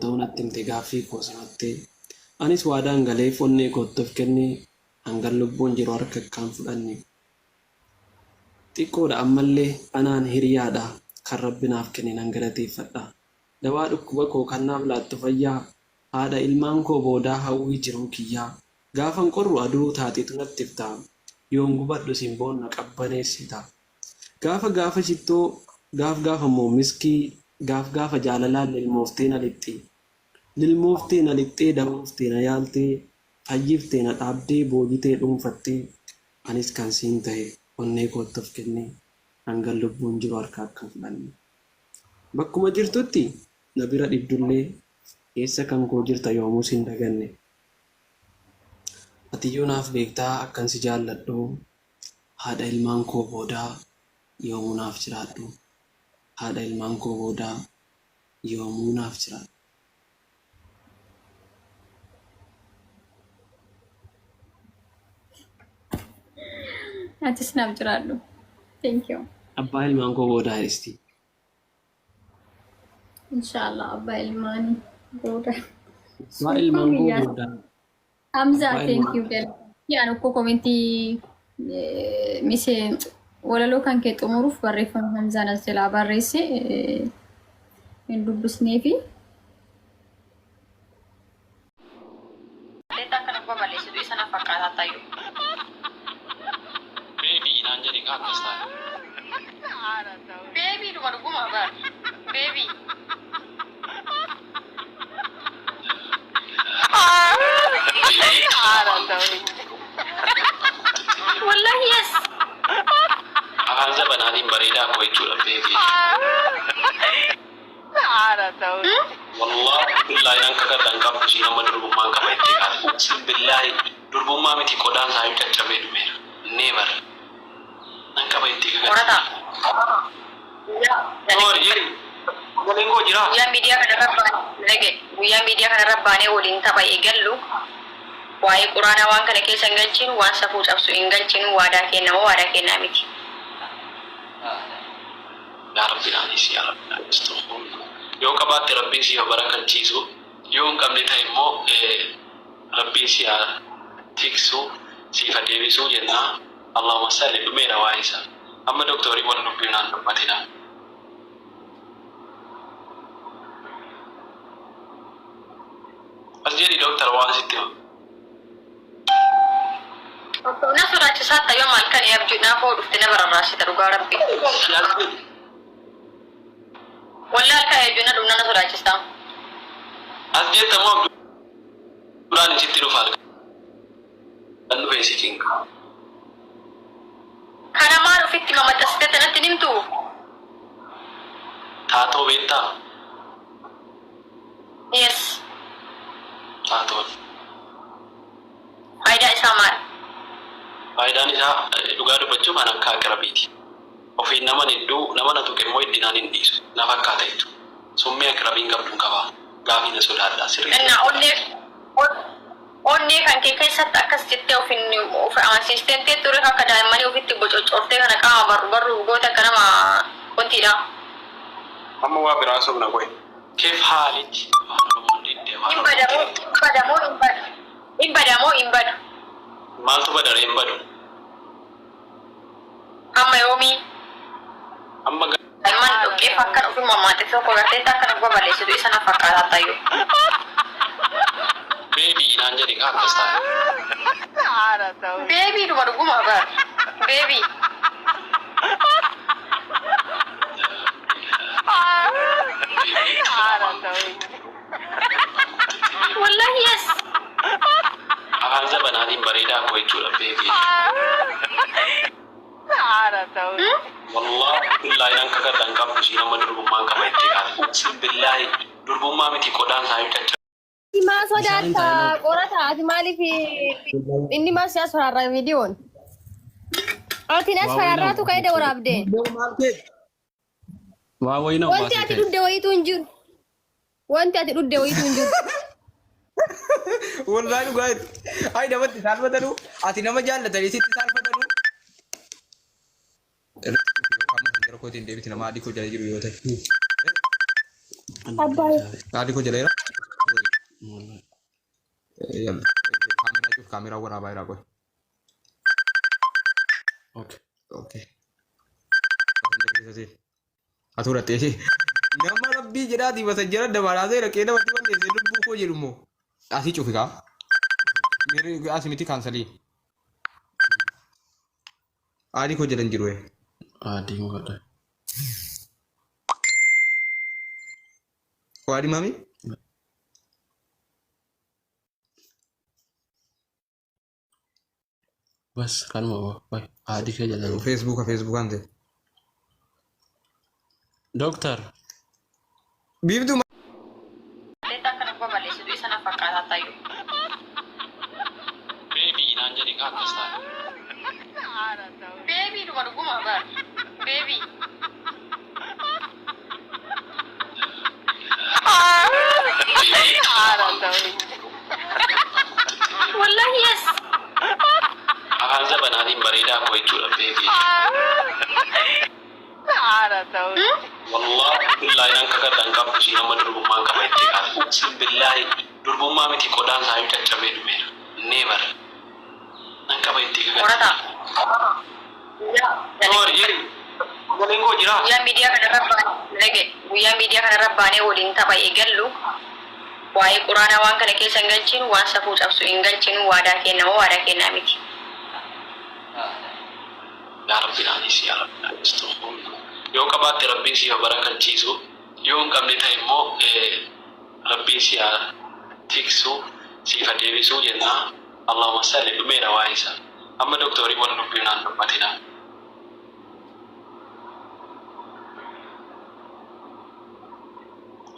Ta'uu natti himte gaaffii koo simattee. Anis waadaan galeef onnee kootti of kenne hangan lubbuun jiru harka akkaan fudhanne. Xiqqoodha ammallee anaan hiriyaadha kan Rabbi naaf kenne nan galateeffadha. Dawaa dhukkuba koo kan naaf laattu fayyaa haadha ilmaan koo boodaa hawwii jiruu kiyyaa. Gaafan qorru aduu taateetu natti ifta yoon gubadhu simboon na qabbaneessita. Gaafa gaafa shittoo gaaf gaafa immoo miskii gaaf gaafa jaalalaan lilmooftee na lixxi. Lilmooftee na lixxee dawooftee na yaaltee fayyiftee na dhaabdee boojitee dhuunfattee anis kan siin tahe onnee kootti of kennee hangan lubbuun jiru harka akka hin fudhanne. Bakkuma jirtutti na bira dhibdullee keessa kan koo jirta yoomuu sin daganne. Atiyyuu naaf beektaa akkan si jaalladhu Haadha ilmaan koo boodaa yoomuu naaf jiraadhu Haadha ilmaan koo boodaa yoomuu naaf jiraadhu. Atis naaf jiraadhu. Thank you. Abbaa ilmaan koo boodaa jedhisti. Inshallah abbaa ilmaanii booda. Abbaa ilmaan koo boodaa. Hamza Abbaa thank you ilmaan. galatoomii an ukkoo komentii misee walaloo kan kee xumuruuf barreeffama Hamzaan as jalaa barreesse hin dubbisneefi. Dandeettaa akkana babal'isitu isa na fakkaataa tayu. Baby naan jedhi kaa akkas taate. Baby dhuma dhuguma bar. Baby. Wallahi yes. Afaan zabanaatiin bareedaa koo jechuudha baby. Wallaahi billaahi nan kakadha hin qabdu siin amma durbummaan qaba jettee kaate. Uqsim billaahi durbummaa miti qodaan isaayyuu caccabee dhumeera. Never. Nan qaba jettee kakatte. Qorataa. Sorry jedhi. Sagaleen koo jiraa? Guyyaa miidiyaa kanarra baane dhage guyyaa miidiyaa kanarra baanee waliin tapha eegallu waa'ee quraanaa waan kana keessa hin galchinu waan safuu cabsu hin galchinu waadaa keenna moo waadaa keennaa miti. Yaa Rabbi naa dhiisi yaa Rabbi naa dhiisi Astaghfirullah. Yoo qabaatte Rabbiin siif haa barakachiisu yoo hin qabne ta'e immoo Rabbiin si haa tiksu siif haa deebisu jenna Allahumma salli dhumeera waa'ee isaa amma doktorii wal dubbifnaan dubbatinaa. As jedhi doktar waan sitti hima. Na sodaachisaa tayyoo maal kan abjuu naaf hoo dhufte na bararraasita dhugaa rabbi. As jedhi. Wallahi halkan abjuu na dhufna na sodaachista. As jetta moo abjuudhaan sitti dhufa halkan dhufee si cinqa. Kana maal ofitti mamaxxansite tanatti hin himtuu? Taatoo beektaa? Yes. Taatoon. Faayidaa isaa maal? Faayidaan isaa dhugaa dubbachuuf an akka aqirabiiti. Ofiin naman idduu nama na tuqe immoo iddinaan hin dhiisu. Na fakkaata jechuudha. Summii aqirabiin qabdun qaba. Gaafii na sodaadha sirriitti Innaa na onnee onnee kan kee keessatti akkas jettee of hin of amansiistee hin teettu ree akka daa'immanii ofitti bococcortee kana qaama barru barru goote akka nama wantiidha. Amma waa biraa sobna qoy. Kef haalichi afaan oromoon didde afaan Hin bada oromootti moo himte. hin bada moo hin badu hin bada moo hin badu. Maaltu bada ree hin badu. Hamma yoomii? Amma Daa'imman dhoqqee fakkan ofi mamaaxxe tokko garteetta akka nuuf babal'isitu isa na fakkaataa tayu. Baby naan jedhi kaa akkas taate. Baby dhuma dhuguma bar. Baby. Wallahi yes. Afaan zabanaatiin bareedaa koo jechuudha baby. Wallaahi billaahi nan kakadha hin qabdu siin amma durbummaan qaba jettee kaate. Uqsim billaahi durbummaa miti qodaan isaayyuu caccabee. Ati maa Bishaan hin sodaata taa'inoo. qorata ati maaliif inni maal si asfaraarra viidiyoon ati na Waa wayii asfaraarraatu nama ka'ee waraabde Maal ta'e? Waa wayii nama wanti baasee ati ta'e. dhugde wayiitu hin jiru wanti ati dhugde wayiitu hin jiru Wallahi dhugaa itti. Ay namatti saalfatanuu ati nama jaallatanii sitti saalfatanuu. Irratti cufi yookaan immoo gara kootiin deebiti nama adii koo jala jiru yoo ta'e. Abbaa Adii koo jala jira. Wallahi. Yalla. Kaameraa cuf kaameraa waraabaa jira qoy. Okay. Okay. Massanjara keessa seeni. Atuu dhattee nama rabbii jedhaatii massanjara dabalaasee dhaqee namatti balleessee lubbuu koo jedhu immoo. Asii cufi kaa. Asii miti kaansalii. Aadii koo jedhan jiru. Adii godha. Waadii maami? Bas kanuma bay. Adii kee jala jiru. Feesbuuka feesbuukaan ta'e. Dooktar. Biiftuu Teetta akkana babal'eessitu isa na fakkaataa tayyuu. Beebii naan jedhi kaa akkas taate. Beebii dhuma dhuguma bar. Beebii. Wallahi yes. Afaan zabanaatiin bareedaa koo jechuudha beebii. Wallahi billaahi nan kakadhan qabdu si nama durbummaan qaba itti qabu. Sin billaahi durbummaa miti qodaan isaa yoo caccabee dhumeera. Never. Nan qaba itti kakadha. Qorataa. Sorry, jiri. Sagaleen koo jiraa? Guyyaa miidiyaa kanarra baanee dhage guyyaa miidiyaa kanarra baanee waliin tapha eegallu waa'ee quraanaa waan kana keessa hin galchinu waan safuu cabsu hin galchinu waadaa kenna moo waadaa kennaa miti. Yaa Rabbi naanis yaa Rabbi naanis tokko. Yoo qabaatte Rabbiin si haa barakachiisu. Yoo hin qabne ta'e immoo Rabbiin si haa tiksu siif haa deebisu jenna. Allahumma salli dhumeera waa'ee isaa. Amma doktorii wal dubbifnaan dubbatina.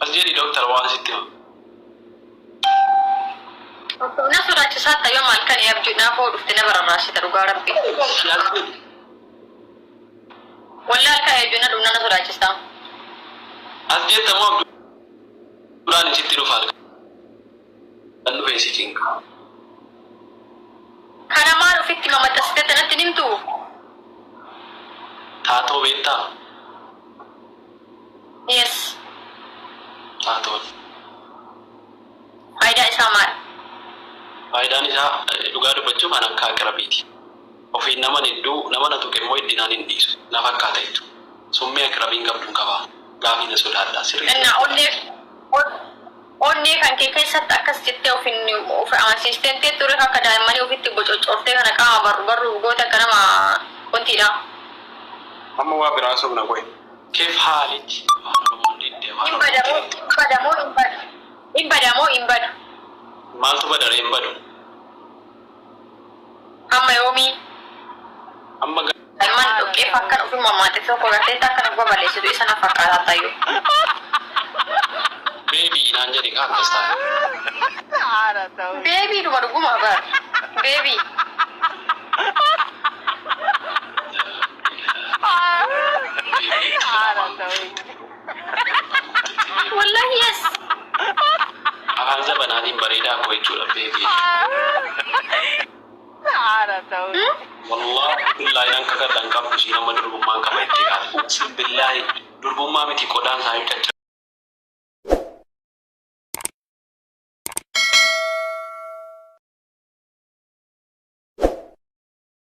As jedhi doktar waan sitti hima. Na sodaachisaa tayyoo maal kan abjuu naaf hoo dhufte na bararraasita dhugaa Rabbi. As jedhi. Wallahi halkan abjuu na dhumna na sodaachista. As jetta moo abjuudhaan sitti dhufa kan dhufe si cinqa. Kana maal ofitti mamaxxasitee tanatti hin himtu? Taatoo beektaa? Yes. Taatoon. Faayidaa isaa maal? Faayidaan isaa dhugaa dubbachuuf an akka aqrabiiti. Ofiin naman hedduu nama na tuqe immoo iddinaan hin dhiisu. Na fakkaata jechuudha. Summii aqrabiin qabduun qaba. Gaafii na sodaadha sirrii. Innaa onnee onnee kan kee keessatti akkas jettee of hin of amansiistee hin teettu akka daa'immanii ofitti bococcooftee kana qaama barru barru goota akka nama wantiidha. Amma waa biraa sobna qoy. Keef haalichi afaan Oromoon diddee afaan Hin Oromoon badamoo diddee. hin badamoo hin badu. Hin badamoo hin badu. Maaltu badaree hin badu? Amma yoomii? Amma Daa'imman dhoqqeef akkan ofii mammaate tokko gartee akka na babal'eessitu isa na fakkaataa tayyuu. Beebii naan jedhi kaa akkas taate. Beebii dhuma dhuguma bar. Beebii. Wallahi yes. Afaan zabanaatiin bareedaa koo jechuudha beebii. Wallahi billaahi nan kakadhan qabdu si nama durbummaan qaba itti qabu. Sin billaahi durbummaa miti qodaan isaa yoo caccabee.